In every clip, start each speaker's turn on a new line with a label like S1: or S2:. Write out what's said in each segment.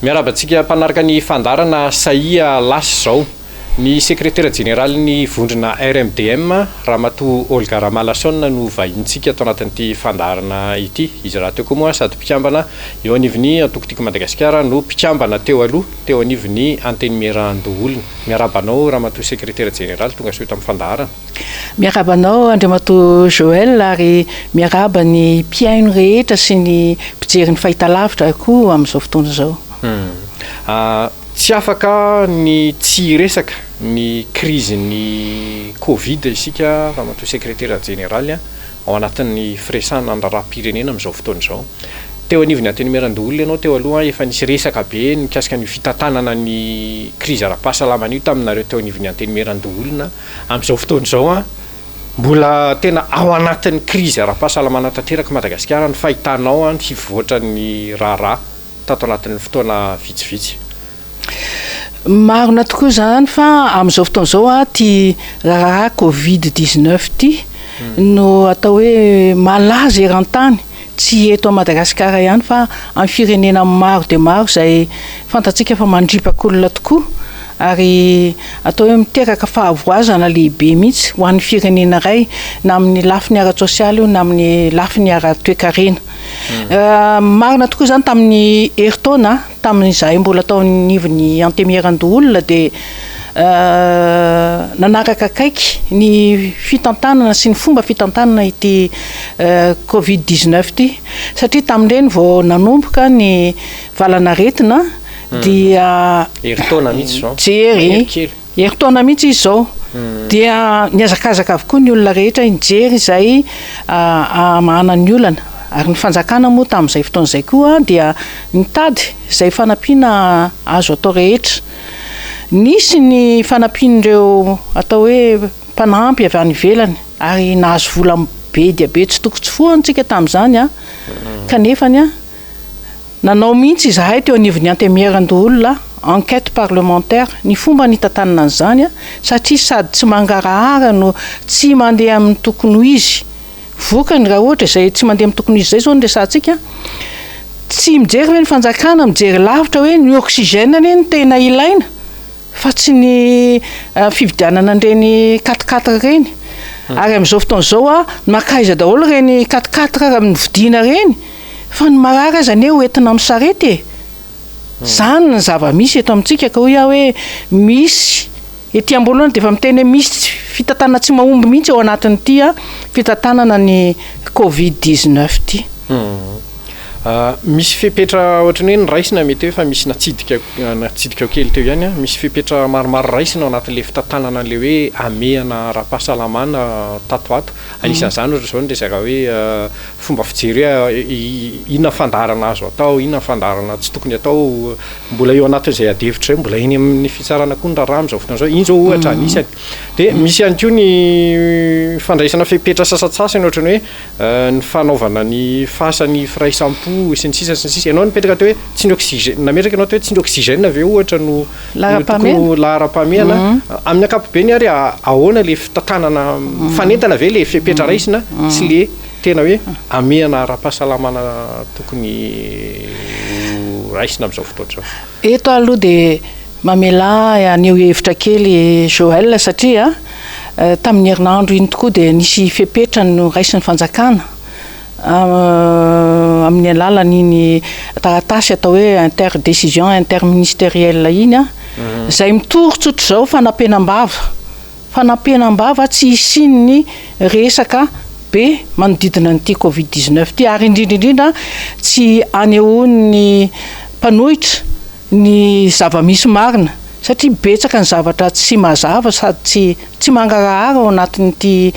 S1: Miarahaba antsika mpanaraka ny fandaharana Sahia lasa izao. Ny sekretera jeneralin'ny vondrona RMDM, Ramatoa Olga Ramalason no vahinintsika ato anatin'ity fandaharana ity. Izy rahateo koa moa sady mpikambana eo anivon'ny antoko Tiako Madagasikara no mpikambana teo aloha teo anivon'ny Antenimierandoholona. Miarahaba anao Ramatoa sekretera jeneraly, tonga soa eto amin'ny fandaharana.
S2: Miarahaba anao Andriamatoa Joël ary miarahaba ny mpihaino rehetra sy ny mpijery ny fahitalavitra koa amin'izao fotoana izao.
S1: Tsy afaka ny tsy hiresaka ny krizin'ny Covid isika Ramatoa Sekretera Jeneraly ao anatin'ny firesahana ny raharaham-pirenena amin'izao fotoana izao. Teo anivon'ny Antenimierandoholona ianao teo aloha efa nisy resaka be mikasika an'io fitantanana ny krizy ara-pahasalamana io taminareo teo anivon'ny Antenimierandoholona. Amin'izao fotoana izao, mbola tena ao anatin'ny krizy ara-pahasalamana tanteraka Madagasikara ny fahitanao ny fivoatran'ny raharaha tato anatin'ny fotoana vitsivitsy.
S2: Marina tokoa izany fa amin'izao fotoana izao ity raharaha covid 19 ity no atao hoe malaza eran-tany, tsy eto Madagasikara ihany fa amin'ny firenena maro dia maro izay fantatsika fa mandripaka olona tokoa ary atao hoe miteraka fahavoazana lehibe mihitsy ho an'ny firenena iray na amin'ny lafiny ara-tsosialy io na amin'ny lafiny ara-toekarena. Marina tokoa izany tamin'ny herintaona tamin'izahay mbola tao anivon'ny Antemierandoholona dia nanaraka akaiky ny fitantanana sy ny fomba fitantanana ity covid 19 ity satria tamin'ireny vao nanomboka ny valanaretina dia
S1: Herintaona mihitsy izao.
S2: Jery.
S1: Mahery kely.
S2: Herintaona mihitsy izy izao. Dia nihazakazaka avokoa ny olona rehetra nijery izay hamahana ny olana. Ary ny fanjakana moa tamin'izay fotoana izay koa dia nitady izay fanampiana azo atao rehetra. Nisy ny fanampian'ireo atao hoe mpanampy avy any ivelany ary nahazo vola be dia be tsy toko tsy foana isika tamin'izany kanefa nanao mihitsy izahay teo anivon'ny Antemierandoholona enquête parlementaire ny fomba nitantanana an'izany satria sady tsy mangarahara no tsy mandeha amin'ny tokony ho izy. Vokany, raha ohatra izay tsy mandeha amin'ny tokony ho izy izay izao no resahantsika, tsy mijery ve ny fanjakana, mijery lavitra hoe ny oxygène anie no tena ilaina fa tsy ny fividianana an'ireny quatre quatre ireny. Ary amin'izao fotoana izao, mankaiza daholo ireny quatre quatre novidiana ireny? Fa ny marary aza anie ho entina amin'ny sarety e! Izany ny zava-misy eto amintsika ka hoy aho hoe misy ety am-boalohany dia efa miteny hoe misy fitantanana tsy mahomby mihitsy ao anatin'ity fitantanana ny covid 19 ity.
S1: Misy fepetra ohatran'ny hoe noraisina mety hoe efa misy natsidika natsidikao kely teo ihany an, misy fepetra maromaro raisina ao anatin'ilay fitantanana an'ilay hoe hamehana ara-pahasalamana tato ho ato. Anisan'izany ohatra izao ny resaka hoe fomba fijery hoe inona ny fandaharana azo atao, inona ny fandaharana tsy tokony atao, mbola eo anatin'izay adihevitra izay, mbola eny amin'ny fitsarana koa ny raharaha amin'izao fotoana izao, iny izao ohatra anisany. Dia misy ihany koa ny fandraisana fepetra sasantsasany ohatran'ny hoe ny fanaovana ny fasan'ny firaisam-po sy ny sisa sy ny sisa. Ianao nipetraka teo hoe tsy ny oxygène, nametraka ianao teo hoe tsy ny oxygène ve ohatra no tokony ho laharam-pahamehana. Amin'ny ankapobeny ary ahoana ilay fitantanana, mifanentana ve ilay fepetra raisina sy ilay Tena hoe hamehana ara-pahasalamana tokony ho raisina amin'izao fotoana izao.
S2: Eto aho aloha dia mamelà ahy haneho hevitra kely Joël satria tamin'ny herinandro iny tokoa dia nisy fepetra noraisin'ny fanjakana amin'ny alalan'iny taratasy atao hoe inter décision interministérielle iny izay mitory tsotr'izao fanampenam-bava. Fanampenam-bava tsy hisian'ny resaka be manodidina an'ity covid 19 ity ary indrindra indrindra tsy hanehoan'ny mpanohitra ny zava-misy marina satria betsaka ny zavatra tsy mazava sady tsy tsy mangarahara ao anatin'ity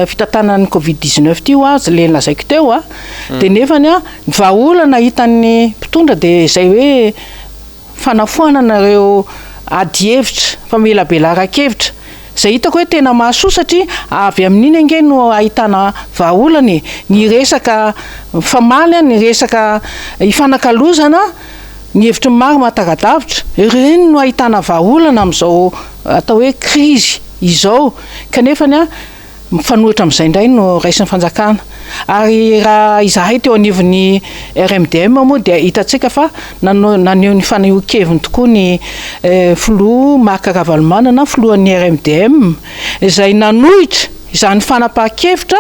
S2: fitantanana ny covid 19 ity ho'a le lazaiko teo a dia nefany a ny vahaolana hitan'ny mpitondra dia izay hoe fanafoanana ireo adihevitra, famelabelaran-kevitra, izay hitako hoe tena mahasoa satria avy amin'iny ange no ahitana vahaolana e! Ny resaka mifamaly, ny resaka ifanakalozana, ny hevitry ny maro mahataka-davitra, ireny no ahitana vahaolana amin'izao atao hoe krizy izao, kanefa ny Mifanohitra amin'izay indray no raisin'ny fanjakana. Ary raha izahay teo anivon'ny RMDM moa dia hitantsika fa naneho ny fanehoan-keviny tokoa ny filoha Marc Ravalomanana, filohan'ny RMDM, izay nanohitra izany fanapahan-kevitra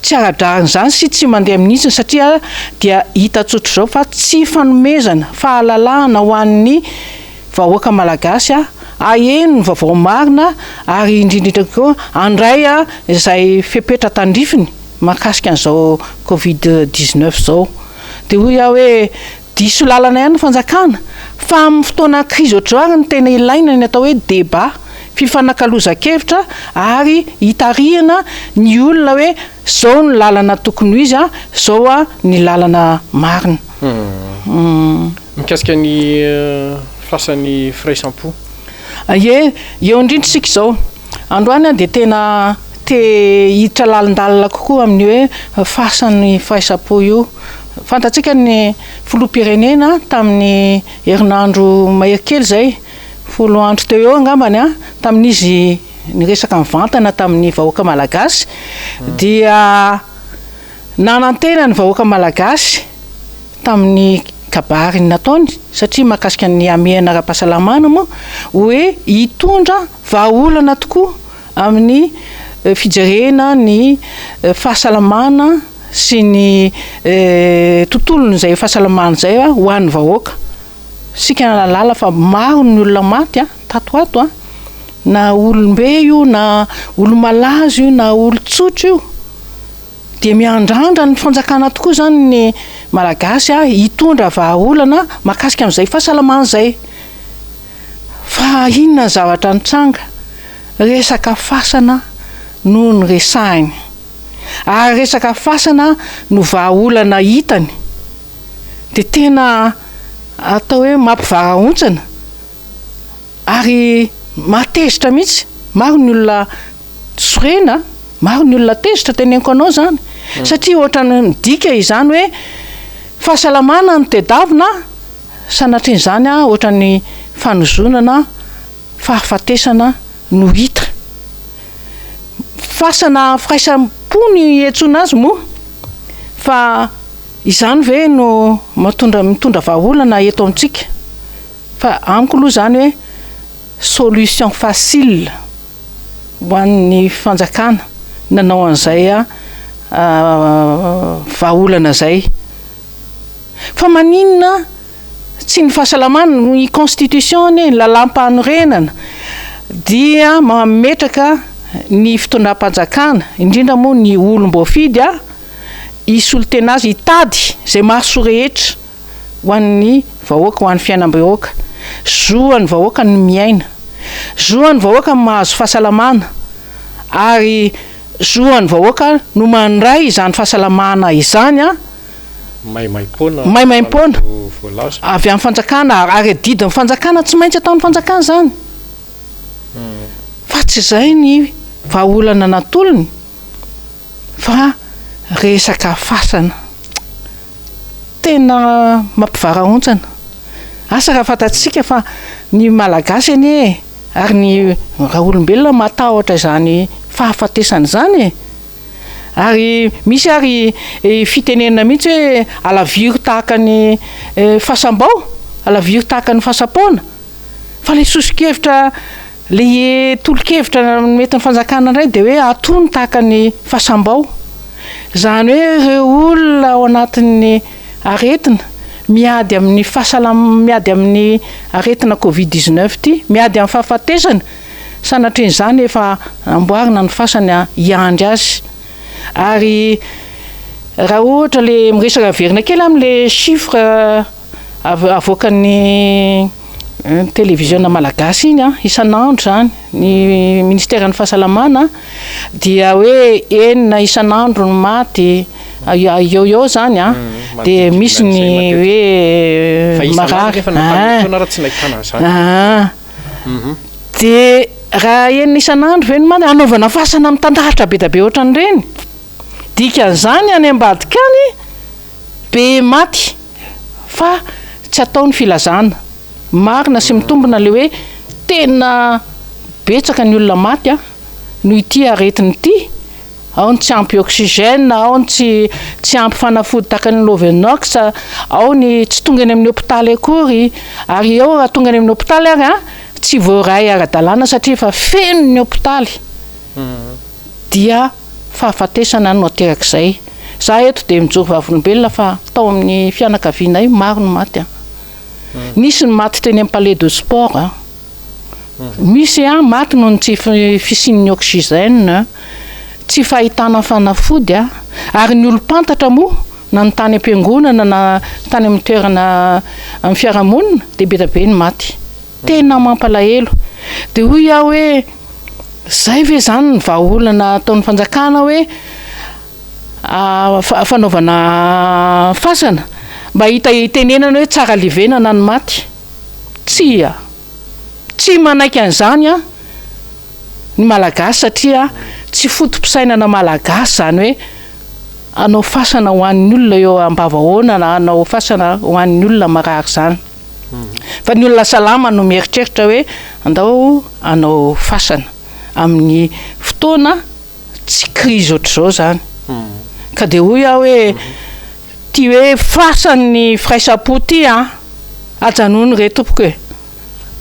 S2: tsy ara-drariny izany sy tsy mandeha amin'ny hitsiny satria dia hita tsotr'izao fa tsy fanomezana fahalalahana ho an'ny vahoaka malagasy haheno ny vaovao marina ary indrindra indrindra koa handray izay fepetra tandrifiny mahakasika an'izao covid 19 izao. Dia hoy aho hoe diso lalana ihany ny fanjakana fa amin'ny fotoana krizy ohatr'izao ary no tena ilaina ny atao hoe débat, fifanakalozan-kevitra ary hitarihana ny olona hoe izao ny lalana tokony ho izy, izao ny lalana marina.
S1: Mikasika ny fasan'ny firaisam-po.
S2: Ie, eo indrindra isika izao. Androany aho dia tena te hiditra lalindalina kokoa amin'ny hoe fasan'ny firaisam-po io. Fantatsika ny filoham-pirenena tamin'ny herinandro mahery kely izay, folo andro teo eo angambany, tamin'izy niresaka mivantana tamin'ny vahoaka malagasy dia nanantena ny vahoaka malagasy tamin'ny kabary nataony satria mahakasika ny hamehana ara-pahasalamana moa hoe hitondra vahaolana tokoa amin'ny fijerena ny fahasalamana sy ny tontolon'izay fahasalamana izay ho an'ny vahoaka. Isika nahalala fa maro ny olona maty tato ho ato na olom-be io na olo-malaza io na olon-tsotra io. Dia miandrandra ny fanjakana tokoa izany ny Malagasy hitondra vahaolana mahakasika an'izay fahasalamana izay. Fa inona ny zavatra nitranga? Resaka fasana no noresahiny. Ary resaka fasana no vahaolana hitany. Dia tena atao hoe mampivarahontsana. Ary mahatezitra mihitsy, maro ny olona sorena, maro ny olona tezitra teneniko anao izany, satria ohatran'ny midika izany hoe fahasalamana no tedavina, sanatrian'izany ohatran'ny fanozonana, fahafatesana no hita. Fasana firaisam-po no iantsoana azy moa, fa izany ve no mahatondra mitondra vahaolana eto amintsika? Fa amiko aloha izany hoe solution facile ho an'ny fanjakana nanao an'izay vahaolana izay. Fa maninona tsy ny fahasalamana, ny constitution anie, ny lalàm-panorenana dia mametraka ny fitondram-panjakana, indrindra moa ny olom-boafidy hisolo tena azy, hitady izay mahasoa rehetra. ho an'ny vahoaka, ho an'ny fiainam-bahoaka. Zo an'ny vahoaka ny miaina. Zo an'ny vahoaka ny mahazo fahasalamana ary zo an'ny vahoaka no mandray izany fahasalamana izany
S1: Maimaimpoana
S2: maimaimpoana
S1: no voalaza.
S2: avy amin'ny fanjakana ary adidin'ny fanjakana tsy maintsy ataon'ny fanjakana izany fa tsy izay ny vahaolana natolony fa resaka fasana. Tena mampivarahontsana. Asa raha fantatsika fa ny Malagasy anie e, ary ny raolombelona matahotra izany fahafatesana izany e. Ary misy ary fitenenana mihitsy hoe alaviro tahaka ny fasam-bao, alaviro tahaka ny fasam-poana. Fa ilay soso-kevitra Le tolo-kevitra nomen'ny fanjakana indray dia hoe atony tahaka ny fasam-bao. Izany hoe ireo olona ao anatin'ny aretina, miady amin'ny fahasalam- miady amin'ny aretina covid 19 ity, miady amin'ny fahafatesana, sanatrian'izany efa amboarina ny fasany hiandry azy. Ary raha ohatra le miresaka miverina kely amin'le chiffre Avoakan'ny televiziona malagasy iny isan'andro izany, ny ministeran'ny fahasalamana dia hoe enina isan'andro ny maty eo ho eo izany an, dia misy ny hoe marary. Dia raha enina isan'andro ve ny maty, hanaovana fasana mitandahatra be dia be ohatran'ireny? Dikan'izany any ambadika any be maty fa tsy atao ny filazana. Marina sy mitombina le hoe tena betsaka ny olona maty noho ity aretina ity Ao ny tsy ampy oxygène, ao ny tsy tsy ampy fanafody tahaka ny Lovenox, ao ny tsy tonga eny amin'ny hopitaly akory, ary eo raha tonga any amin'ny hopitaly ary an, tsy voaray ara-dalàna satria efa feno ny hopitaly. Dia fahafatesana no aterak'izay. Za eto dia mijoro vavolombelona fa tao amin'ny fianakavianay maro ny maty an. Nisy ny maty teny amin'ny palais de sport an. Misy an, maty noho ny tsy fisian'ny oxygène, tsy fahitana fanafody an, ary ny olom-pantatra moa na ny tany am-piangonana na tany amin'ny toerana amin'ny fiarahamonina dia be dia be ny maty. Tena mampalahelo. Dia hoy aho hoe zay ve zany ny vahaolana ataon'ny fanjakana hoe fanaovana fasana mba hita hitenenana hoe tsara levenana ny maty? Tsia. Tsy manaiky an'izany an ny Malagasy satria tsy foto-pisainana Malagasy izany hoe hanao fasana ho an'ny olona eo am-bavahoana na hanao fasana ho an'ny olona marary izany. Fa ny olona salama no mieritreritra hoe andao hanao fasana amin'ny fotoana tsy crise ohatr'izao izany. Ka dia hoy aho hoe Ty hoe fasan'ny firaisam-po ty an! Ajanony re tompoko e!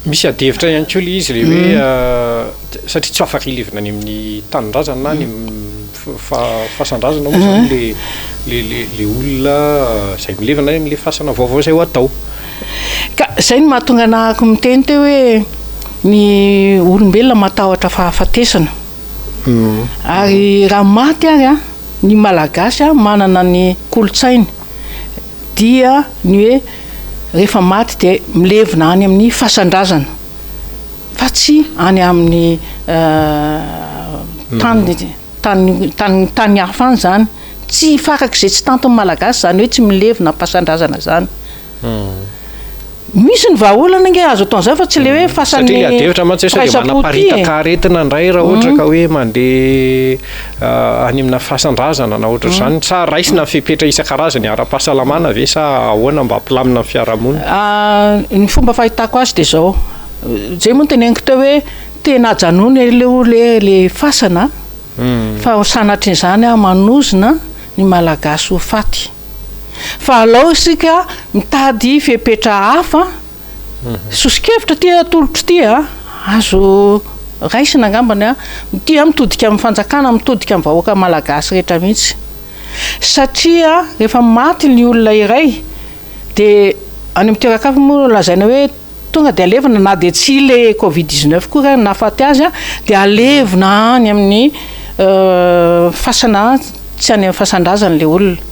S1: Misy adihevitra ihany koa ilay izy ilay hoe satria tsy afaka hilevina any amin'ny tanindrazana na any amin'ny fasan-drazana moa izany ilay ilay ilay olona izay milevina any amin'ilay fasana vaovao izay ho atao.
S2: Ka izay no mahatonga anahako miteny teo hoe ny olombelona matahotra fahafatesana. Ary raha maty ary an, ny Malagasy manana ny kolontsainy dia ny hoe rehefa maty dia milevina any amin'ny fasan-drazana fa tsy any amin'ny tany tany tany tany hafa any izany. Tsy farak'izay tsy tantin'ny Malagasy izany hoe tsy milevina am-pasan-drazana izany. Misy ny vahaolana ange azo atao an'izany fa tsy le hoe fasan'ny
S1: Satria le adihevitra mantsy hoe sao dia manaparitaka aretina indray raha ohatra ka hoe mandeha any amina fasan-drazana na ohatr'izany. Sa raisina ny fepetra isan-karazany ara-pahasalamana ve sa ahoana mba hampilamina ny fiarahamonina?
S2: Ny fomba fahitako azy dia izao, izay moa no teneniko teo hoe tena ajanony aloha le le fasana fa sanatrian'izany aho manozona ny Malagasy ho faty. Fa alao isika mitady fepetra hafa, soso-kevitra ity atolotro ity a, azo raisina angambany a, ity a mitodika amin'ny fanjakana, mitodika amin'ny vahoaka malagasy rehetra mihitsy. Satria rehefa maty ny olona iray dia any amin'ny toeran-kafa moa lazaina hoe Tonga dia alevina na dia tsy ilay covid 19 koa ary nahafaty azy dia alevina any amin'ny fasana tsy any amin'ny fasan-drazany ilay olona.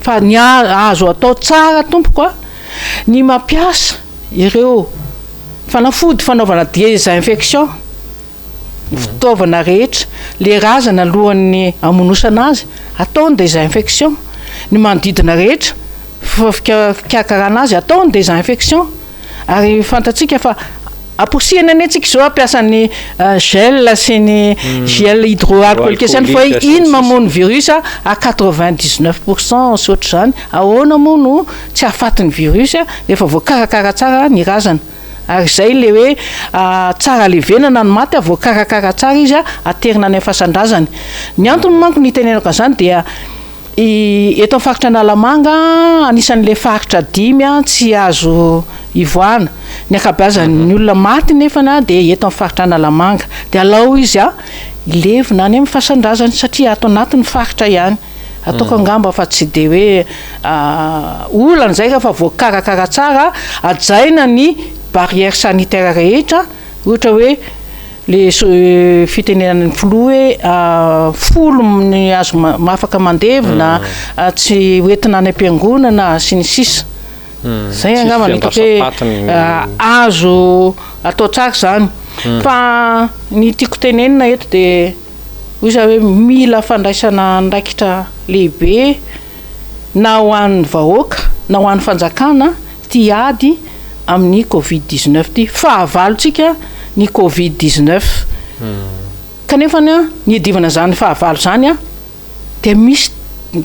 S2: Fa ny azo atao tsara tompoko a, ny mampiasa ireo fanafody fanaovana désinfection, ny fitaovana rehetra, le razana alohan'ny hamonosana azy, atao ny désinfection, ny manodidina rehetra, fikarakarana azy, atao ny désinfection, ary fantatsika fa amporisihana anie tsika izao hampiasa ny gel sy ny gel hydroalcoolique sy ny fa iny mamono virus à 99 pour cent sy ohatr'izany, ahoana moa no tsy hahafaty ny virus rehefa voakarakara tsara ny razana? Ary izay ilay hoe tsara levenana ny maty, voakarakara tsara izy, aterina any amin'ny fasan-drazany. Ny antony manko nitenenako an'izany dia eto amin'ny faritra Analamanga, anisan'ilay faritra dimy tsy azo ivoahana. Ny ankabeazan'ny olona maty nefany dia eto amin'ny faritra Analamanga. Dia alao izy hilevina any amin'ny fasan-drazany satria ato anatin'ny faritra ihany. Ataoko angamba fa tsy dia hoe olana izay rehefa voakarakara tsara, hajaina ny barrière sanitaire rehetra, ohatra hoe le fitenenan'ny filoha hoe folo ny azo afaka mandevina, tsy hoentina any am-piangonana sy ny sisa. Izay angamba no hitako hoe azo atao tsara izany. Fa ny tiako tenenina eto dia. Hoy izaho hoe mila fandraisana andraikitra lehibe na ho an'ny vahoaka na ho an'ny fanjakana ity ady amin'ny covid 19 ity. Fahavalontsika ny covid 19. Kanefa ny hiadivana izany fahavalo izany dia misy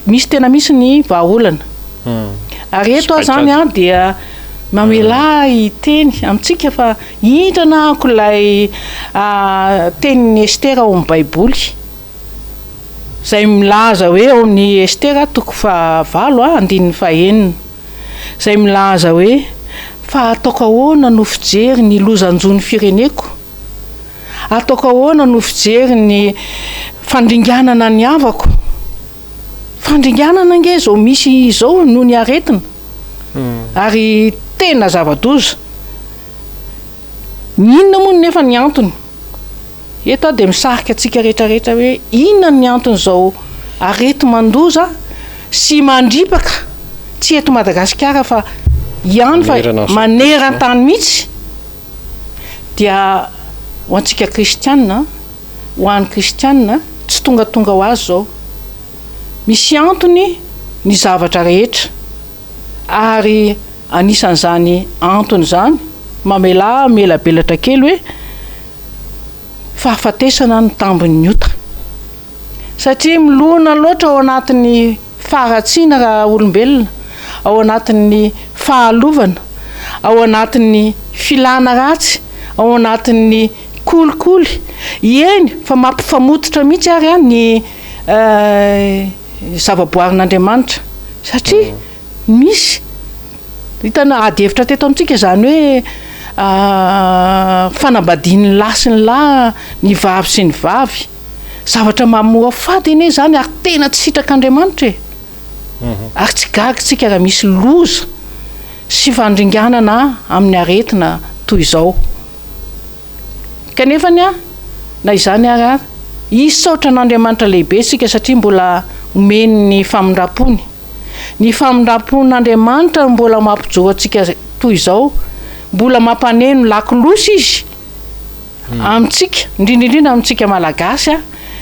S2: misy tena misy ny vahaolana. Ary eto aho izany an dia mamelà ahy hiteny amintsika fa indrana ahako ilay tenin'i Estera ao amin'ny Baiboly. Izay milaza hoe ao amin'ny Estera toko fahavalo andininy fahenina, izay milaza hoe, Fa ataoko ahoana no fijery ny lozan-jo ny fireneko? Ataoko ahoana no fijery ny fandringanana ny havako? Fandringanana ange izao misy izao noho ny aretina, ary tena zava-doza. Inona moa nefa ny antony? Eto aho dia misarika antsika rehetra rehetra hoe inona ny anton'izao areti-mandoza sy mandripaka tsy eto Madagasikara fa ihany fa maneran-tany mihitsy dia ho antsika kristiana, ho an'ny kristiana tsy tongatonga ho azy izao. Misy antony ny zavatra rehetra ary anisan'izany antony izany mamelà hamelabelatra kely hoe fahafatesana ny tambin'ny ota. Satria milona loatra ao anatin'ny faharatsiana raha olombelona, ao anatin'ny fahalovana, ao anatin'ny filana ratsy, ao anatin'ny kolikoly, eny fa mampifamototra mihitsy ary ny zavaboarin'Andriamanitra satria misy Hitanao, ady hevitra teto amintsika izany hoe fanambadian'ny lahy sy ny lahy, ny vavy sy ny vavy. Zavatra mamoafady anie izany ary tena tsy sitrak'Andriamanitra e. Ary tsy gaga isika raha misy loza sy fandringanana amin'ny aretina toy izao. Kanefa anie, na izany ary ary, hisaotra an'Andriamanitra lehibe isika satria mbola omeny ny famindram-pony. Ny famindram-pon'Andriamanitra no mbola mampijoro antsika toy izao, mbola mampaneno lakolosy Izy amintsika, indrindra indrindra amintsika Malagasy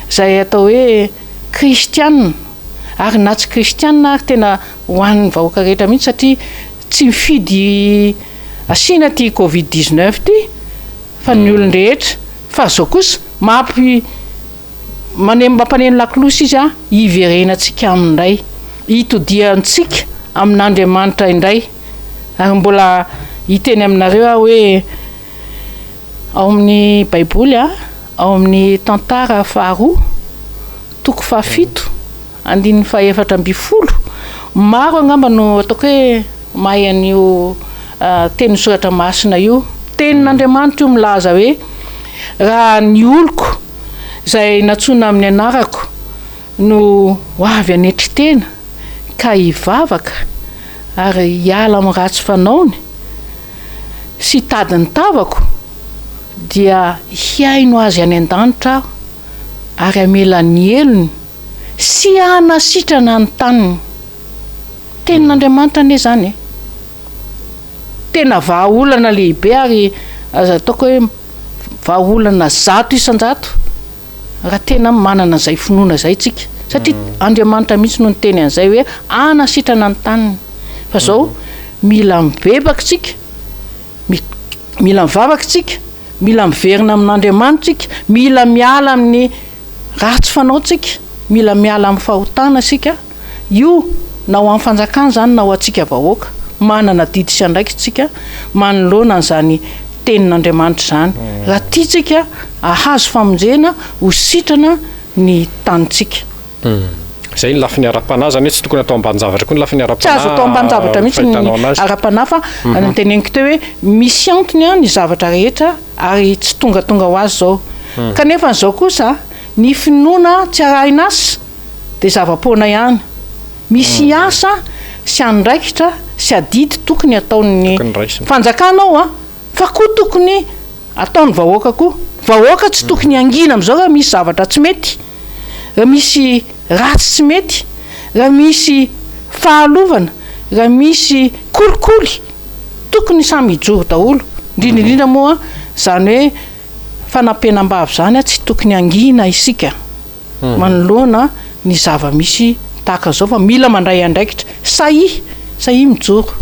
S2: izay atao hoe kristiana, ary na tsy kristiana ary tena ho an'ny vahoaka rehetra mihitsy satria tsy mifidy asiana ity covid 19 ity fa ny olon-drehetra, fa izao kosa mampi Maneno mampaneno lakolosy izy an, hiverenantsika aminy indray, hitodiantsika amin'Andriamanitra indray. Ary mbola hiteny aminareo aho hoe ao amin'ny Baiboly an, ao amin'ny tantara faharoa, toko fahafito, andininy fahefatra ambin'ny folo, maro angamba no ataoko hoe mahay an'io tenin'ny soratra masina io. Tenin'Andriamanitra io milaza hoe raha ny oloko izay nantsoina amin'ny anarako no ho avy hanetry tena ka hivavaka ary hiala amin'ny ratsy fanaony sy hitady ny tavako dia hihaino azy any an-danitra aho ary hamela ny helony sy hanasitrana ny taniny. Tenin'Andriamanitra anie izany e! Tena vahaolana lehibe ary aza ataoko hoe vahaolana 100% raha tena manana an'izay finoana izay tsika. Satria Andriamanitra mihitsy no niteny an'izay hoe hanasitrana ny taniny. Fa izao mila mibebaka tsika, mila mivavaka tsika, mila miverina amin'Andriamanitra tsika, mila miala amin'ny ratsy fanao tsika, mila miala amin'ny fahotana isika. Io na ho an'ny fanjakana izany na ho antsika vahoaka, manana adidy sy andraikitra isika manoloana an'izany tenin'Andriamanitra izany. Raha tiantsika hahazo famonjena, ho sitrana ny tanintsika.
S1: Izay ny lafiny ara-panahy, izany hoe tsy tokony atao ambanin-javatra koa ny lafiny
S2: ara-panahy. Tsy azo atao ambanin-javatra mihitsy ny ara-panahy fa noteneniko teo hoe misy antony ny zavatra rehetra ary tsy tongatonga ho azy izao. Kanefa izao kosa ny finoana tsy arahin'asa dia zava-poana ihany. Misy asa sy andraikitra sy adidy tokony ataon'ny fanjakana ao an, fa koa tokony ataon'ny vahoaka koa. Vahoaka tsy tokony hangina amin'izao raha misy zavatra tsy mety, raha misy ratsy tsy mety, raha misy fahalovana, raha misy kolikoly, tokony samy hijoro daholo, indrindra indrindra moa izany hoe fanampenam-bava izany tsy tokony hangina isika. manoloana ny zava-misy tahaka izao fa mila mandray andraikitra. Sahia, sahia mijoro.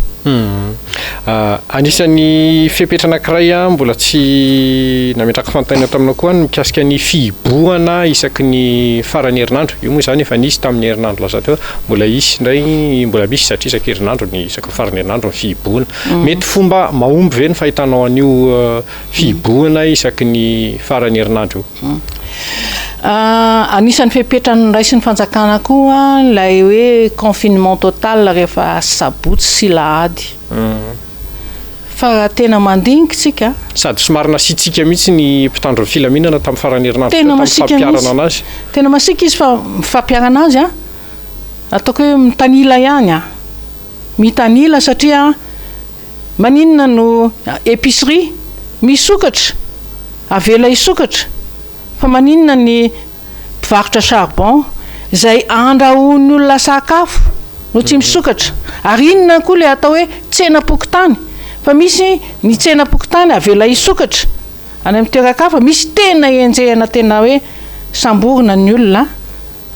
S1: Anisan'ny fepetra anankiray mbola tsy nametraka fanontaniana taminao koa ny mikasika ny fihibohana isaky ny faran'ny herinandro. Io moa izany efa nisy tamin'ny herinandro lasa teo, mbola hisy indray, mbola misy satria isan-kerinandro ny isaky ny faran'ny herinandro ny fihibohana. Mety fomba mahomby ve ny fahitanao an'io fihibohana isaky ny faran'ny herinandro io?
S2: Anisan'ny fepetra noraisin'ny fanjakana koa ilay hoe confinement total rehefa sabotsy sy lahady. Fa raha tena mandinika isika.
S1: Sady somary nasiantsika mihitsy ny mpitandro ny filaminana tamin'ny faran'ny herinandro teo
S2: Tena
S1: tamin'ny
S2: masiaka
S1: fampiharana
S2: mihitsy.
S1: anazy.
S2: Tena masiaka izy fa ny fampiharana azy an, ataoko hoe mitanila ihany an. Mitanila satria maninona no épicerie misokatra, avela hisokatra fa maninona ny mpivarotra charbon izay andrahoan'ny olona sakafo no tsy misokatra? Ary inona koa ilay atao hoe tsenam-pokontany fa misy ny tsenam-pokontany avela hisokatra any amin'ny toeran-kafa, misy tena enjehina tena hoe samborina ny olona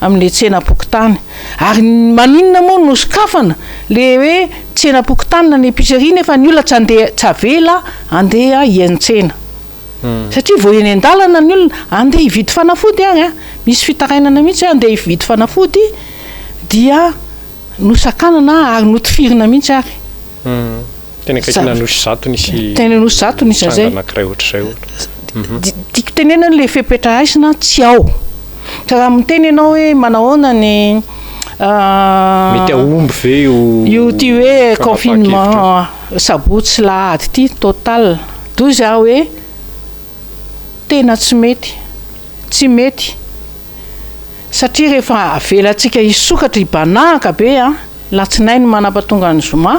S2: amin'ilay tsenam-pokontany. Ary maninona moa no sokafana le hoe tsenam-pokontany na ny épicerie nefa ny olona tsy andeha tsy avela andeha hiantsena. Satria vao eny an-dalana ny olona andeha hividy fanafody ary an, misy fitarainana mihitsy hoe andeha hividy fanafody dia nosakanana ary notifirina mihitsy ary.
S1: Teny akaikin'Anosizato nisy
S2: Teny Anosizato nisy
S1: tranga
S2: an'izay.
S1: anankiray ohatr'izay ohatra.
S2: Tiako tenenana ilay fepetra raisina tsy ao. Ka raha miteny ianao hoe manahoana ny
S1: Mety hahomby ve io
S2: io ity hoe
S1: fanapahan-kevitra io?
S2: confinement sabotsy sy lahady ity total. Dozy aho hoe tena tsy mety, tsy mety satria rehefa avelantsika hisokatra hibanahaka be an, latsinainy manapa-tonga ny zoma,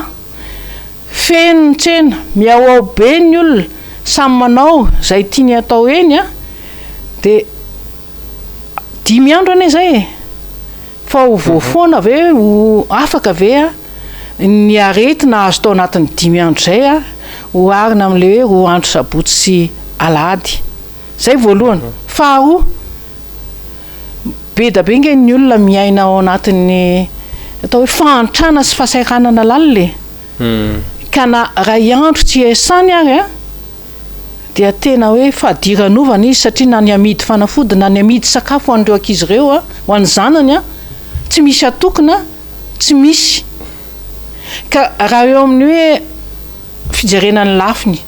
S2: Feno ny tsena, mihaohao be ny olona, samy manao izay tiany atao eny an, dia dimy andro anie izay e! Fa ho voa foana ve, ho afaka ve an, ny aretina azo tao anatin'ny dimy andro izay an, oharina amin'ilay hoe roa andro sabotsy sy alahady. Izay voalohany. Faharoa, Be da be nge ny olona miaina ao anatin'ny atao hoe fahantrana sy fahasahiranana lalina e! Ka na iray andro tsy iasany ary an, dia tena hoe fadiranovana izy satria na ny hamidy fanafody na ny hamidy sakafo ho an'ireo ankizy ireo an, ho an'ny zanany an, tsy misy atokona, tsy misy. Ka raha eo amin'ny hoe fijerena ny lafiny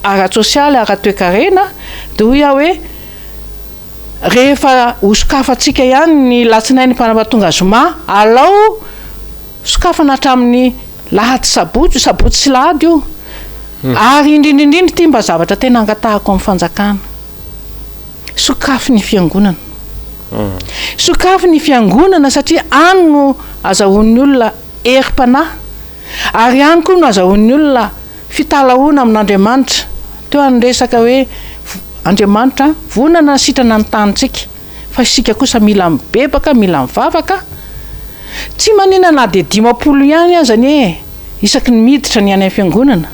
S2: ara-tsosialy, ara-toekarena dia hoy aho hoe, Rehefa ho sokafantsika ihany ny latsinainy mpanapatonga zoma, alao sokafana hatramin'ny lahady sabotsy, sabotsy sy lahady io. Ary indrindra indrindra ity mba zavatra tena angatahako amin'ny fanjakana. Sokafy ny fiangonana. Sokafy ny fiangonana satria any no azahoan'ny olona herim-panahy ary any koa no azahoan'ny olona Fitalahoana amin'Andriamanitra. Teo ny resaka hoe Andriamanitra vonona hanasitrana ny tanintsika, fa isika kosa mila mibebaka, mila mivavaka. Tsy maninona na dia 50 ihany aza anie isaky ny miditra ny any amin'ny fiangonana,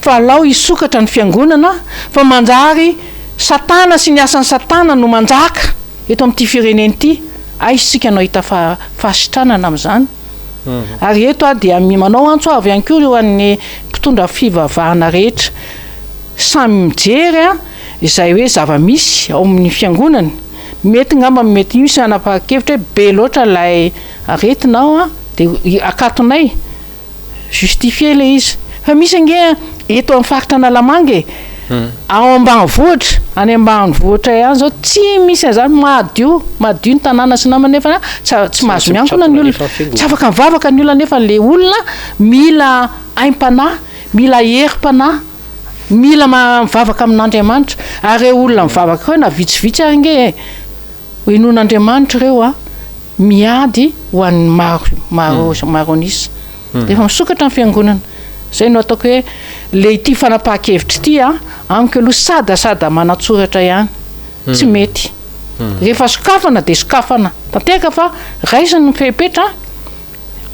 S2: fa alao hisokatra ny fiangonana fa manjary satana sy ny asan'i satana no manjaka eto amin'ity firenena ity, aiza isika no hahita fahasitranana amin'izany? Ary eto aho dia manao antso avo ihany koa ho an'ny mpitondra fivavahana rehetra, samy mijery izay hoe zava-misy ao amin'ny fiangonany, mety ngamba mety misy hanapahan-kevitra hoe be loatra ilay aretina ao dia akatonay, justifier ilay izy. Fa misy ange eto amin'ny faritra Analamanga e, ao ambanivohitra, any ambanivohitra ihany zao tsy misy an'izany, madio, madio ny tanàna sy namany nefa tsy tsy mahazo miankina ny olona, tsy afaka mivavaka ny olona nefa le olona mila aim-panahy, mila herim-panahy, mila mivavaka amin'Andriamanitra, ary ireo olona mivavaka ireo na vitsivitsy ary ange e, henoin'Andriamanitra ireo a, miady ho an'ny maro, maro, maro an'isa. Rehefa misokatra ny fiangonana. Zay no ataoko hoe le ity fanapahan-kevitra ity a, amiko aloha sadasada manatsoratra ihany. Tsy mety. Rehefa sokafana dia sokafana tanteraka fa raisina ny fepetra,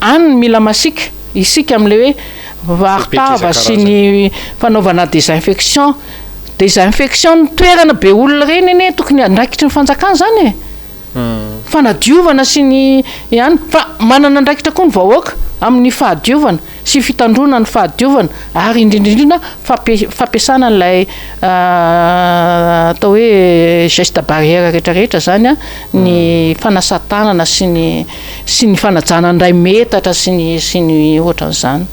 S2: any ny mila masiaka isika amin'ilay hoe aro-tava sy ny fanaovana désinfection. Désinfection ny toerana be olona ireny anie tokony andraikitry ny fanjakana izany e. Fanadiovana sy ny ihany fa manana andraikitra koa ny vahoaka amin'ny fahadiovana sy fitandroana ny fahadiovana ary indrindra indrindra fampiasana an'ilay atao hoe geste barrière rehetra rehetra zany an, ny fanasan-tanana sy ny sy ny fanajana ny iray metatra sy ny sy ny ohatran'izany.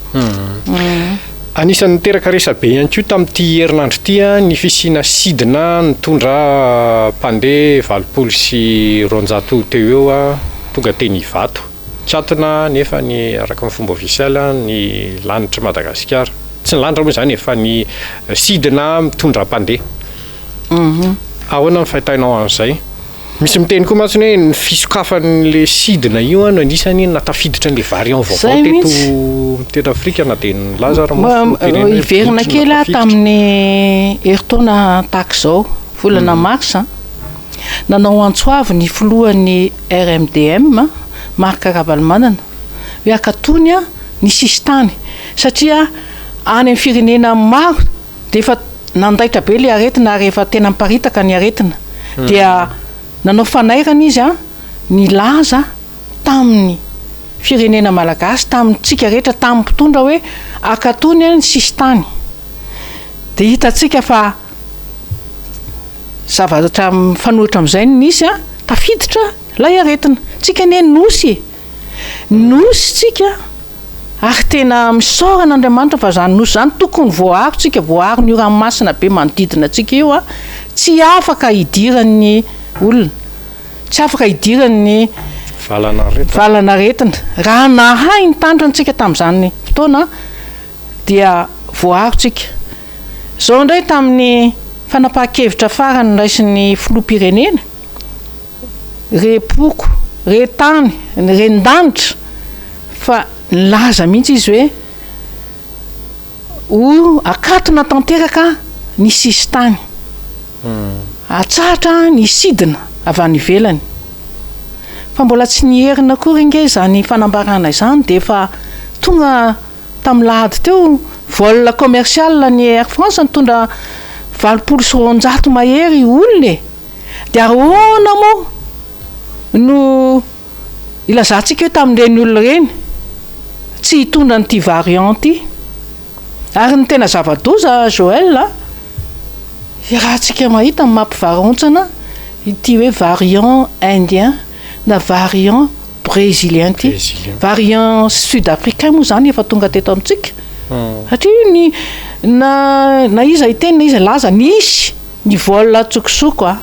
S1: Anisan'ny niteraka resabe ihany koa tamin'ity herinandro ity ny fisiana sidina nitondra mpandeha 280 teo eo tonga teny Ivato. Nikatona nefa ny araka ny fomba ofisialy ny lanitr'i Madagasikara. Tsy ny lanitra moa izany e, fa ny sidina mitondra mpandeha. Ahoana ny fahitainao an'izay? Misy miteny koa mantsy hoe ny fisokafan'le sidina io no anisany nahatafiditra an'le variant vaovao teto teto Afrika na dia nilaza ary moa filoham-pirenena hoe
S2: Hiverina
S1: botry
S2: kely aho
S1: natafiditra.
S2: tamin'ny herintaona tahaka izao, volana marsa, nanao antso avo ny filohan'ny RMDM, Marc Ravalomanana, hoe akatony ny sisintany satria any amin'ny firenena maro dia efa nandaitra be ilay aretina ary efa tena miparitaka ny aretina dia nanao fanairana izy an, nilaza tamin'ny firenena malagasy, tamintsika rehetra, tamin'ny mpitondra hoe akatony ny sisintany. Dia hitantsika fa zavatra mifanohitra amin'izay no nisy an, tafiditra ilay aretina. Tsika anie nosy e! Nosy tsika Ary tena misaora an'Andriamanitra fa zany nosy zany tokony voaaro tsika, voaaro ny ranomasina be manodidina antsika io a, tsy afaka hidiran'ny olona, tsy afaka hidiran'ny
S1: Valanaretina.
S2: valanaretina. Raha nahay nitandrina tsika tamin'izany fotoana dia voaaro tsika. Zao indray tamin'ny fanapahan-kevitra farany noraisin'ny filoham-pirenena, Re poko, re tany, ren-danitra fa nilaza mihitsy izy hoe ho akatona tanteraka ny sisintany, atsahatra ny sidina avy any ivelany. Fa mbola tsy niherina akory ange izany fanambarana izany dia efa tonga tamin'ny lahady teo, vol commercial ny Air France nitondra 280 mahery olona e! Dia ahoana moa no ilazantsika hoe tamin'ireny olona ireny tsy hitondra an'ity variant ity? Ary ny tena zava-doza Joël a, iarahantsika mahita ny mampivarahontsana ity hoe variant indien na variant brésilien ity. Variant sud africain moa izany efa tonga teto amintsika. Satria ny na na iza hiteny na iza hilaza nisy Ny vol an-tsokosoko a,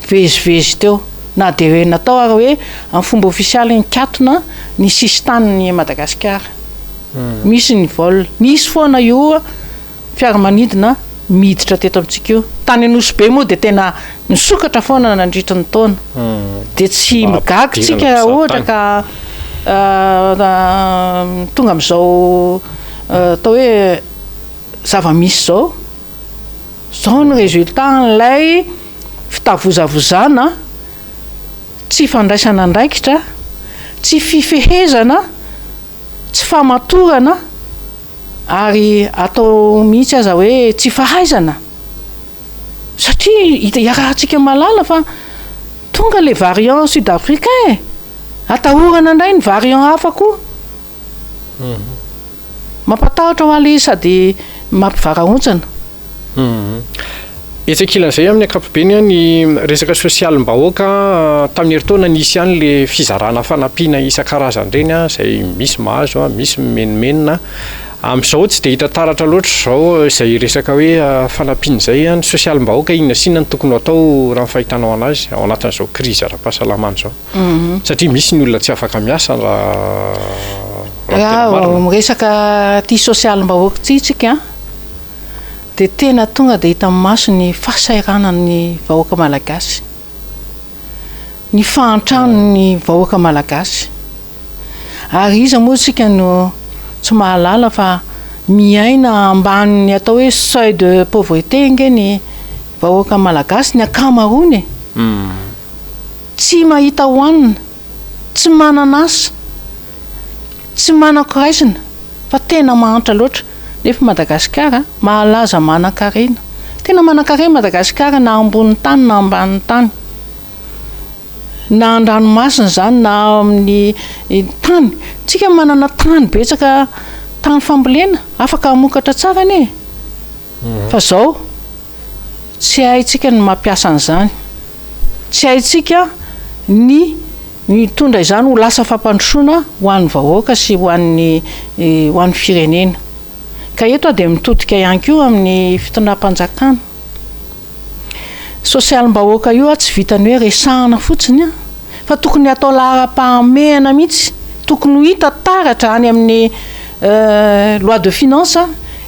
S2: nivezivezy teo, na dia hoe natao ary hoe amin'ny fomba ofisialy nikatona ny sisintanin'i Madagasikara. Misy ny vol, nisy foana io fiaramanidina miditra teto amintsika io. Tany Nosy Be moa dia tena nisokatra foana nandritra ny taona. Dia tsy migaga tsika raha ohatra ka tonga amin'izao atao hoe zava-misy izao. Zao ny résultat an'ilay fitavozavozana, tsy fandraisana andraikitra, tsy fifehezana, tsy famatorana ary atao mihitsy aza hoe tsy fahaizana satria hita iarahantsika mahalala fa tonga le variant sud africain e! Atahorana indray ny variant hafa koa. Mampatahotra hoa le izy sady mampivarahontsana.
S1: Etsy ankilan'izay amin'ny ankapobeny ny resaka sosialim-bahoaka tamin'ny herintaona nisy ihany le fizarana fanampiana isan-karazany ireny izay misy mahazo, misy mimenomenona. Amin'izao tsy dia hita taratra loatra izao izay resaka hoe fanampiana izay. Ny sosialim-bahoaka inona sy inona no tokony ho atao raha ny fahitanao an'azy ao anatin'izao krizy ara-pahasalamana izao? Satria misy ny olona tsy afaka miasa raha
S2: raha ny tena marina. Raha miresaka ity sosialim-bahoaka ity isika dia tena tonga dia hita maso ny fahasahiranan'ny vahoaka malagasy, ny fahantran'ny vahoaka malagasy. Ary iza moa isika no tsy mahalala fa miaina ambanin'ny atao hoe seuil de pauvreté ange ny vahoaka malagasy, ny ankamaroany e! Tsy mahita hohanina, tsy manana asa, tsy manan-koraisina fa tena mahantra loatra. Nefa Madagasikara mahalaza manan-karena. Tena manan-karena Madagasikara na ambonin'ny tany na ambanin'ny tany. Na an-dranomasina izany na amin'ny tany. Tsika manana tany betsaka, tany fambolena, afaka hamokatra tsara anie e. Fa izao, tsy haintsika ny mampiasa an'izany. Tsy haintsika ny mitondra izany ho lasa fampandrosoana ho an'ny vahoaka sy ho an'ny ho an'ny firenena. Ka eto aho dia mitodika ihany koa amin'ny fitondram-panjakana. Sosialim-bahoaka io tsy vitan'ny hoe resahana fotsiny fa tokony hatao laharam-pahamehana mihitsy, tokony ho hita taratra any amin'ny loi de finance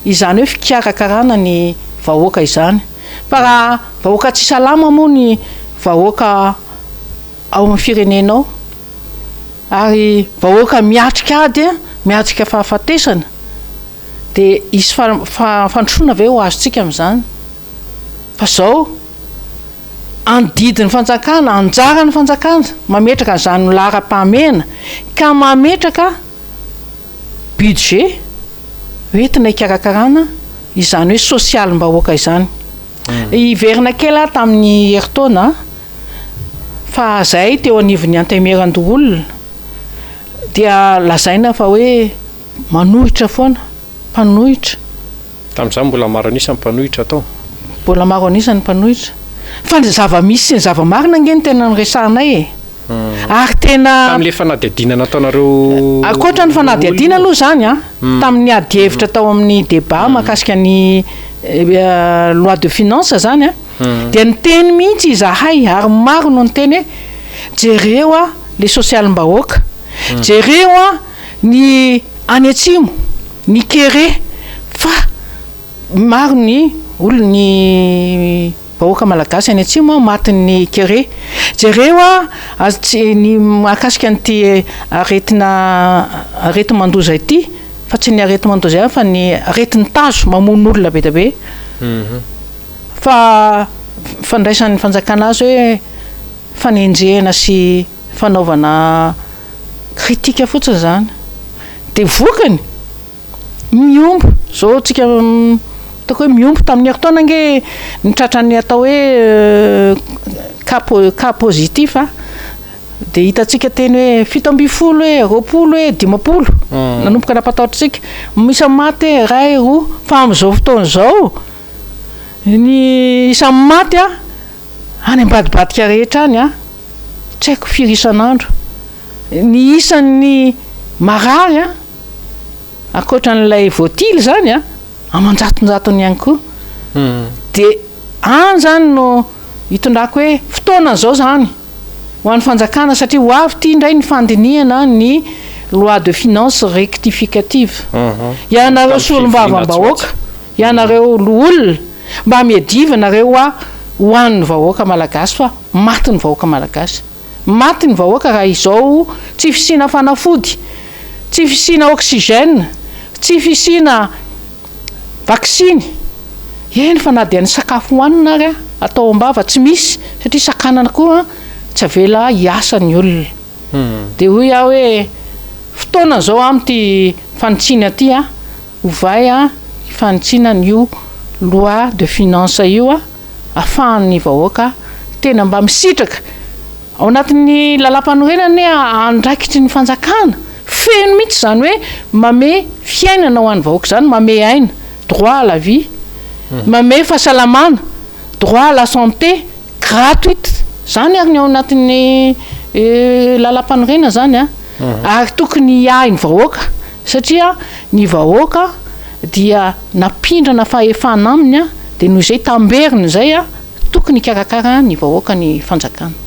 S2: izany hoe fikarakarana ny vahoaka izany. Fa raha vahoaka tsy salama moa ny vahoaka ao amin'ny firenena ao ary vahoaka miatrika ady, miatrika fahafatesana dia hisy fandrosoana ve ho azontsika amin'izany? Fa izao, andidy ny fanjakana, anjaran'ny fanjakana mametraka an'izany ho laharam-pahamehana ka mametraka budget hoentina hikarakarana izany hoe sosialim-bahoaka izany. Hiverina kely aho tamin'ny herintaona fa zahay teo anivon'ny Antenimierandoholona dia lazaina fa hoe manohitra foana, mpanohitra.
S1: Tamin'izany mbola maro an'isa ny mpanohitra tao.
S2: Mbola maro an'isa ny mpanohitra. Fa ny zava-misy sy ny zava-marina ange no tena noresahanay e. Ary tena.
S1: Tamin'ilay fanadihadiana nataonareo.
S2: Ankoatra ny fanadihadiana aloha izany an, tamin'ny adihevitra tao amin'ny débat mahakasika ny loi de finance izany an, dia niteny mihitsy izahay ary maro no niteny hoe jereo a le sosialim-bahoaka, jereo a ny any atsimo, ny kere fa maro ny olona ny vahoaka malagasy any atsimo matin'ny kere. Jereo a tsy ny mahakasika an'ity aretina areti-mandoza ity fa tsy ny areti-mandoza ihany fa ny aretin'ny tazo mamono olona be dia be. Fa fandraisan'ny fanjakana azy hoe fanenjehana sy fanaovana critique fotsiny izany. Dia vokany, mihombo, izao tsika ataoko hoe mihombo, tamin'ny herintaona ange ny tratran'ny atao hoe cas cas positif a, dia hitantsika teny hoe 17 e, 20 e, 50, nanomboka nampatahotra antsika, isan'ny maty e, iray, roa, fa amin'izao fotoana izao ny isan'ny maty a, any ambadibadika rehetra any a, tsy haiko firy isan'andro. Ny isan'ny marary an, ankoatra an'ilay voatily izany an, aman-jatonjatony ihany koa. Dia any izany no itondrako hoe fotoana izao izany ho an'ny fanjakana satria ho avy ity indray ny fandinihana ny loi de finances rectificative. Ianareo solombavambahoaka, ianareo loholona, mba miadiva nareo hoa ho an'ny vahoaka malagasy fa maty ny vahoaka malagasy. Maty ny vahoaka raha izao tsy fisiana fanafody, tsy fisiana oxygène, tsy fisiana vaksiny, eny fa na dia ny sakafo hohanina ary atao am-bava tsy misy satria sakanana koa tsy avela hiasa ny olona. Dia hoy aho hoe fotoana izao amin'ity fanitsiana ity an, ovay fanitsiana an'io loi de finance io afahan'ny vahoaka tena mba misitraka ao anatin'ny lalampanorenana anie andraikitry ny fanjakana feno mihitsy izany hoe mame fiainana ho an'ny vahoaka izany, mame aina, droit à la vie, mame fahasalamana, droit à la santé gratuite, izany ary ny ao anatin'ny lalampanorenana izany an, ary tokony hiahy ny vahoaka satria ny vahoaka dia nampindrana fahefana aminy dia noho izay tamberiny izay tokony hikarakara ny vahoaka ny fanjakana.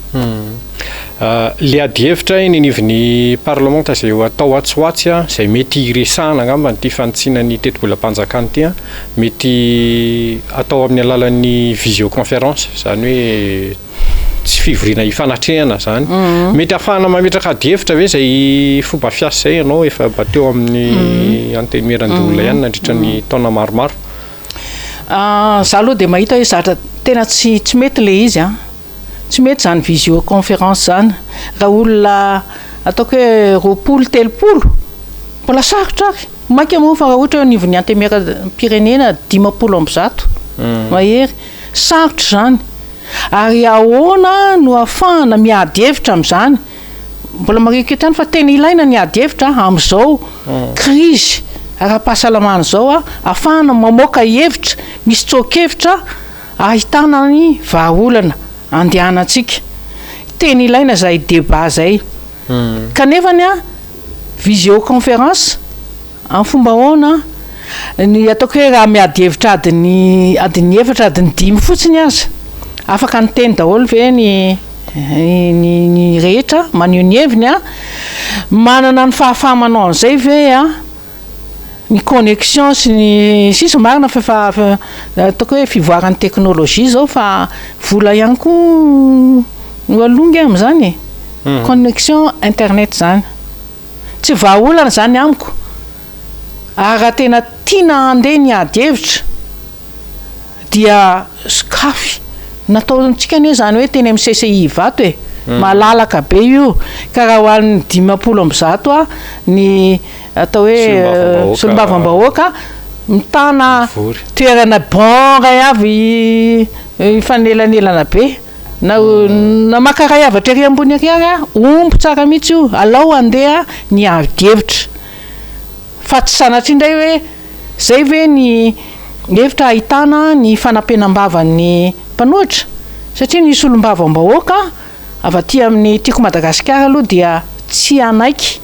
S1: Le adihevitra eny anivon'ny parlemanta izay ho atao atsy ho atsy izay mety hiresahana angamba an'ity fanitsiana ny tetibolam-panjakana ity mety atao amin'ny alalan'ny visioconférence izany hoe tsy fivoriana hifanatrehana izany. Mety ahafahana mametraka adihevitra ve izay fomba fiasa izay ianao efa mba teo amin'ny antenimierandoholona ihany nandritra ny taona maromaro?
S2: Za aloha dia mahita hoe zatra tena tsy tsy mety ilay izy an, tsy mety izany visioconférence izany, raha olona ataoko hoe 20, 30 mbola sarotra ary, mainka moa fa raha ohatra hoe anivon'ny antenimieram-pirenena 150 mahery, sarotra izany. Ary ahoana no ahafahana miady hevitra amin'izany? Mbola marihiko eto ihany fa tena ilaina ny ady hevitra amin'izao krizy ara-pahasalamana izao, ahafahana mamoaka hevitra, misy tsoa-kevitra ahitana ny vahaolana andehanantsika. Tena ilaina izay débat izay. Kanefa ny visioconférence amin'ny fomba ahoana? Ny ataoko hoe raha miady hevitra adiny adiny efatra, adiny dimy fotsiny aza, afaka niteny daholo ve ny ny ny rehetra maneho ny heviny an? Manana ny fahafaha-manao an'izay ve an? Ny connexion sy ny sisa, marina fa efa ataoko hoe fivoaran'ny teknolojia izao fa vola ihany koa no aloha nge amin'izany e! Connexion internet izany. Tsy vahaolana izany amiko. Ary raha tena tiana handeha ny ady hevitra dia sokafy. Nataontsika anie izany hoe teny amin'ny CCI Ivato e. Malalaka be io. Ka raha ho an'ny 150 ha ny atao hoe solombavambahoaka mitana toerana bon iray avy hifanelanelana be. Na na maka iray avy hatrary ambony ary ary aho, omby tsara mihitsy io, alao handeha ny ady hevitra. Fa tsy sanatria indray hoe izay ve ny hevitra ahitana ny fanampenam-bavan'ny mpanohitra? Satria ny solombavambahoaka avy aty amin'ny Tiako Madagasikara aloha dia tsy hanaiky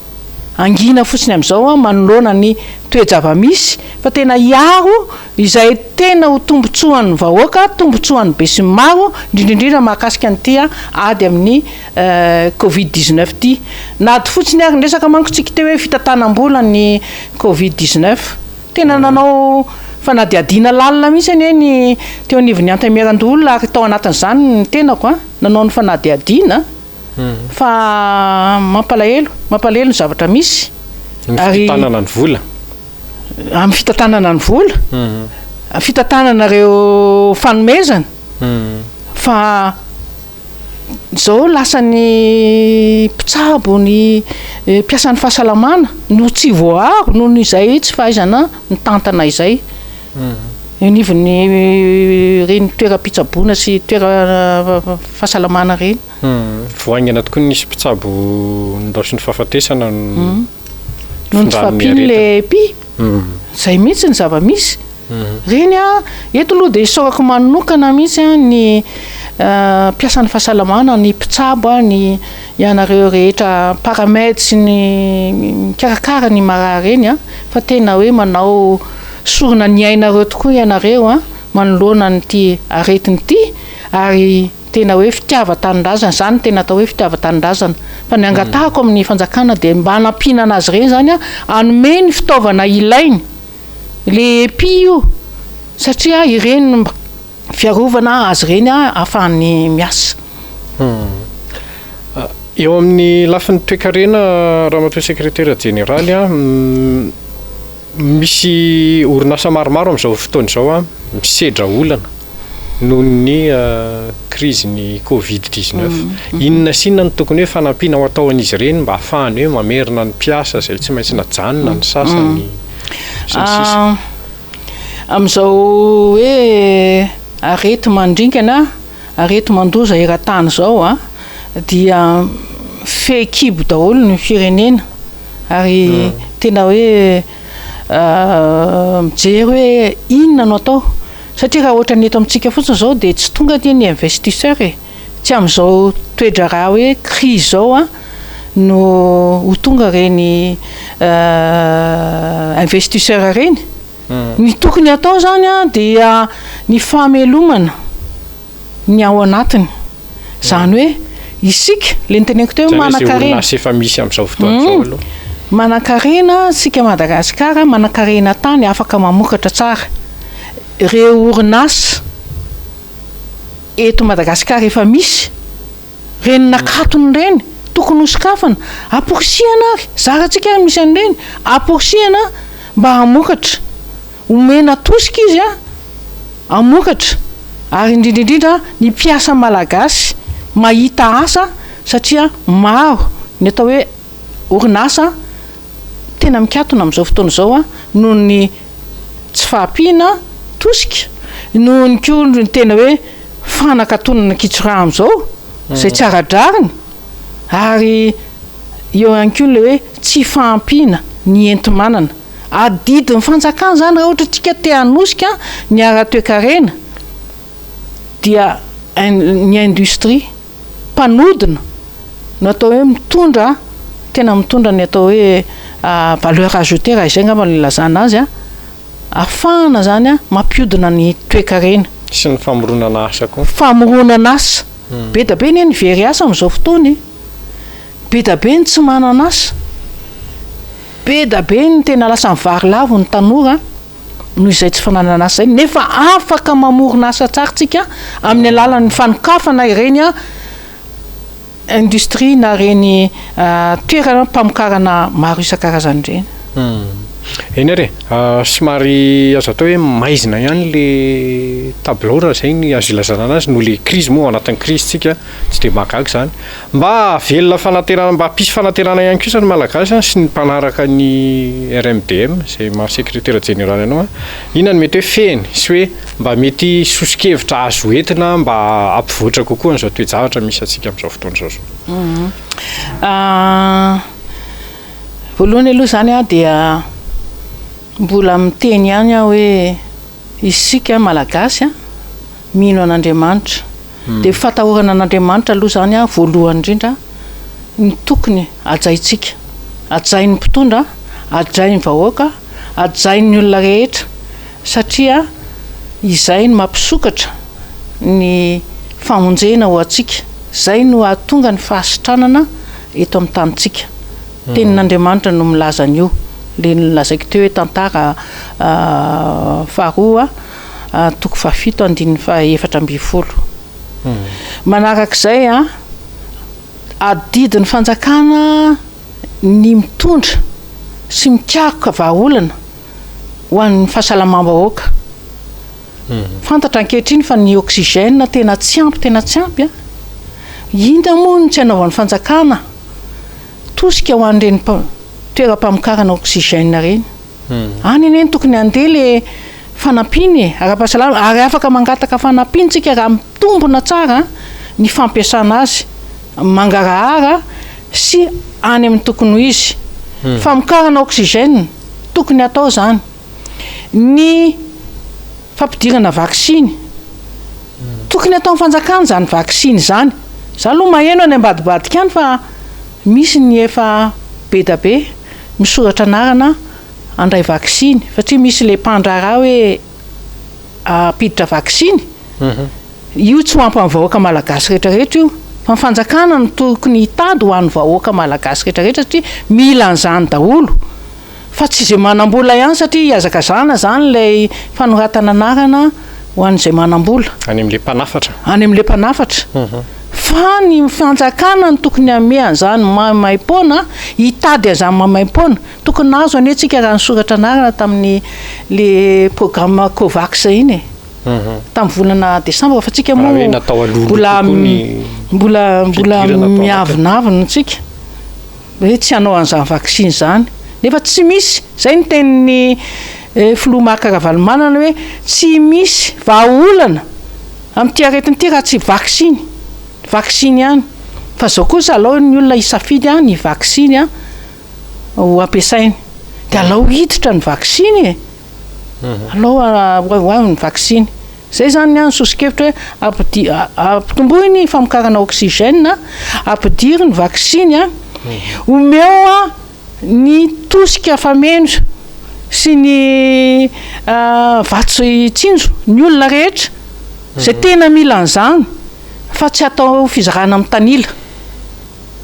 S2: hangina fotsiny amin'izao manoloana ny toe-java-misy fa tena hiaro izay tena ho tombontsoan'ny vahoaka, tombontsoan'ny besinimaro, indrindra indrindra mahakasika an'ity ady amin'ny Covid 19 ity. Na ady fotsiny ary, niresaka manko tsika teo hoe fitantanam-bola ny Covid 19. Tena nanao fanadihadiana lalina mihitsy anie ny teo anivon'ny Antenimierandoholona ary tao anatin'izany ny tenako nanao ny fanadihadiana fa mampalahelo, mampalahelo ny zavatra misy.
S1: Ny fitantanana ny vola.
S2: Amin'ny fitantanana ny vola, fitantanana ireo fanomezana fa izao lasa ny mpitsabo, ny mpiasan'ny fahasalamana no tsy voaaro noho ny izay tsy fahaizana mitantana izay. Eo anivon'ny ireny toeram-pitsaboana sy toerana fahasalamana ireny.
S1: Vao haingana tokoa nisy mpitsabo nindaosin'ny fahafatesana
S2: noho ny tsy fahampian'ilay epi. Izay mihitsy ny zava-misy. Ireny an, eto aloha dia isaorako manokana mihitsy an ny mpiasan'ny fahasalamana, ny mpitsabo, ny ianareo rehetra paramed sy ny mikarakara ny marary ireny an, fa tena hoe manao sorona ny ainareo tokoa ianareo an, manoloana an'ity aretina ity ary Tena hoe fitiavan-tanindrazana, izany no tena atao hoe fitiavan-tanindrazana. Fa ny angatahako amin'ny fanjakana dia mba hanampiana an'azy ireny izany hanome ny fitaovana ilainy, le epi io, satria ireny no mba fiarovana azy ireny ahafahany miasa.
S1: Eo amin'ny lafiny toekarena Ramatoa Sekretera Jeneraly, Misy orinasa maromaro amin'izao fotoana izao misedra olana noho ny krizin'ny covid 19. Inona sy inona no tokony hoe fanampiana ho atao an'izy ireny mba hahafahany hoe mamerina ny mpiasa izay tsy maintsy najanona ny sasany sy ny sisa.
S2: Amin'izao hoe areti-mandringana, areti-mandoza eran-tany izao dia fehikibo daholo ny firenena. Ary tena hoe mijery hoe inona no atao satria raha ohatran'ny eto amintsika fotsiny izao dia tsy tonga anie ny investisseur e! Tsy amin'izao toe-draharaha hoe crise izao an no ho tonga ireny investisseur ireny. Ny tokony atao izany an dia ny famelomana. ny ao anatiny. Izany hoe isika, ilay noteneniko teo hoe
S1: manan-karena. Izany hoe izay orinasa efa misy amin'izao fotoana izao aloha.
S2: Manan-karena isika Madagasikara, manan-karena tany afaka mamokatra tsara. Ireo orinasa eto Madagasikara efa misy, ireny nakatony ireny, tokony hosokafana, amporisihana ary, zarantsika ary misy an'ireny, amporisihana mba hamokatra. Omena tosika izy hamokatra ary indrindra indrindra ny mpiasa malagasy mahita asa satria maro ny atao hoe orinasa tena mikatona amin'izao fotoana izao noho ny tsy fahampiana tosika, noho ny koa ny tena hoe fanakatonana kitsoraha amin'izao izay tsy ara-drariny ary eo ihany koa ilay hoe tsy fahampiana ny enti-manana. Adidin'ny fanjakana izany raha ohatra tsika te hanosika ny ara-toekarena dia ny industrie mpanodina no atao hoe mitondra tena mitondra ny atao hoe valeur ajoutée raha izay angamba no ilazana azy an. Ahafahana izany mampihodina ny toekarena.
S1: Sy ny famoronana asa koa.
S2: Famoronana asa. Be dia be anie ny very asa amin'izao fotoana e. Be dia be ny tsy manana asa. Be dia be ny tena lasa mivarilavo ny tanora noho izay tsy fananana asa izay. Nefa afaka mamorona asa tsara tsika amin'ny alalan'ny fanokafana ireny industrie na ireny toerana mpamokarana maro isan-karazany ireny.
S1: Eny ary e, somary azo atao hoe maizina ihany le tabilao raha izay ny azo ilazana anazy noho le krizy moa ao anatin'ny krizy tsika, tsy dia mahagaga izany. Mba hahavelona fanantenana, mba hampisy fanantenana ihany kosa ny Malagasy sy ny mpanaraka ny RMDM izay maha sekretera jeneraly anao, inona no mety hoe fehiny sy hoe Mba mety soso-kevitra azo entina mba hampivoatra kokoa an'izao toe-javatra misy antsika amin'izao fotoana izao izao.
S2: Voalohany aloha izany aho dia mbola miteny ihany aho hoe isika Malagasy mino an'Andriamanitra. Dia fatahorana an'Andriamanitra aloha izany voalohany indrindra ny tokony hajaintsika. Hajain'ny mpitondra, hajain'ny vahoaka, hajain'ny olona rehetra. Satria izay no mampisokatra ny famonjena ho antsika, izay no hahatonga ny fahasitranana eto amin'ny tanintsika. Tenin'Andriamanitra no milaza an'io, ilay nolazaiko teo hoe tantara faharoa toko fahafito andininy fahaefatra ambinifolo. Manarak'izay, adidin'ny fanjakana ny mitondra sy mikaroka vahaolana ho an'ny fahasalamam-bahoaka. Fantatra ankehitriny fa ny oxygène tena tsy ampy tena tsy ampy an! Inona moa no tsy anaovan'ny fanjakana tosika ho an'ireny toeram-pamokarana oxygène ireny? Any anie no tokony handeha le fanampiana e, ara-pahasalamana, ary afaka mangataka fanampiana isika raha mitombina tsara ny fampiasana azy mangarahara sy any amin'ny tokony ho izy. Famokarana oxygène. Tokony hatao izany. Ny fampidirana vaksiny. Tokony hataon'ny fanjakana izany vaksiny izany. Za aloha maheno any ambadibadika any fa misy ny efa be da be misoratra anarana handray vaksiny satria misy le mpandraharaha hoe hampiditra vaksiny. Io tsy ho ampy amin'ny vahoaka malagasy rehetra rehetra io, fa ny fanjakana no tokony hitady ho an'ny vahoaka malagasy rehetra rehetra satria mila an'izany daholo, fa tsy izay manam-bola ihany satria hihazakazahana izany ilay fanoratana anarana ho an'izay manam-bola.
S1: Any amin'ilay mpanafatra.
S2: Any amin'ilay mpanafatra. Fa ny fanjakana no tokony hanome an'izany maimaim-poana, hitady an'izany maimaim-poana. Tokony nahazo anie tsika raha nisoratra anarana tamin'ny le programme Covax iny e. Tamin'ny volana desambra fa tsika moa mbola mbola mbola miavonavona tsika hoe tsy hanao an'izany vaksiny izany nefa tsy misy, izay ny tenin'ny filoha Marc Ravalomanana hoe tsy misy vahaolana amin'ity aretina ity raha tsy vaksiny, vaksiny ihany fa izao kosa alao ny olona hisafidy ny vaksiny ho ampiasainy dia alao hiditra ny vaksiny e! Alao ho avy ny vaksiny. Zay zany ny ahy ny soso-kevitra hoe ampidi- ampitomboy ny famokarana oxygène, ampidiro ny vaksiny, omeo ny tosika fameno sy ny vatsy tsinjo ny olona rehetra izay tena mila an'izany fa tsy atao fizarana mitanila.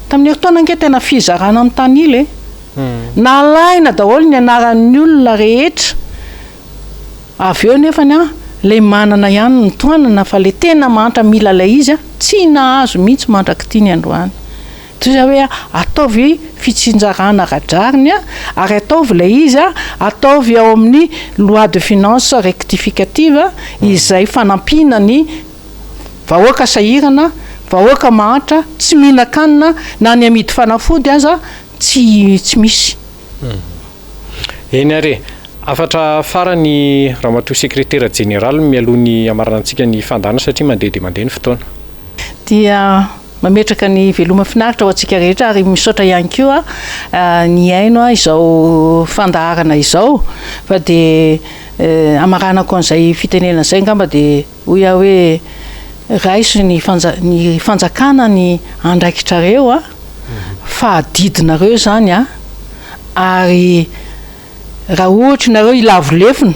S2: Tamin'ny herintaona ange tena fizarana mitanila e! Nalaina daholo ny anaran'ny olona rehetra, avy eo nefany an, ilay manana ihany no tohanana fa ilay tena mahantra mila ilay izy an, tsy nahazo mihitsy mandrak'ity ny androany. Toy izay hoe ataovy fitsinjarana ara-drariny an, ary ataovy ilay izy an, ataovy ao amin'ny loi de finance rectificative izay fanampiana ny vahoaka sahirana, vahoaka mahantra, tsy mihinan-kanina na ny amidy fanafody aza tsy tsy misy.
S1: Eny ary e! Hafatra farany Ramatoa Sekretera Jeneraly mialoha ny hamaranantsika ny fandaharana satria mandeha dia mandeha ny fotoana.
S2: Dia mametraka ny veloma finaritra ho antsika rehetra ary misaotra ihany koa nihaino izao fandaharana izao fa dia hamaranako an'izay fitenenana izay angamba dia Hoy aho hoe, Raiso ny ny fanjakana ny andraikitrareo a, fa adidinareo izany a, ary raha ohatra nareo hilavo lefona.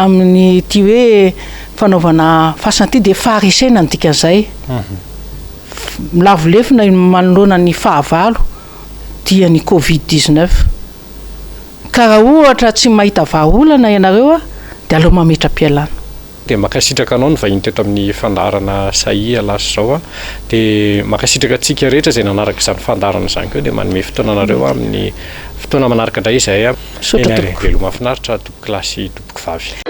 S2: amin'ity hoe fanaovana fasana ity dia faharesena ny dikan'izay. Milavo lefona manoloana ny fahavalo dia ny covid 19. Ka raha ohatra tsy mahita vahaolana ianareo dia aleo mametra-pialana.
S1: Dia mankasitraka anao nivahiny teto amin'ny fandaharana Sahia lasa izao a. Dia mankasitraka antsika rehetra izay nanaraka izany fandaharana izany koa dia manome fotoana anareo amin'ny fotoana manaraka indray izahay a.
S2: Misaotra tompoko.
S1: Veloma finaritra tompoko lahy sy tompoko vavy.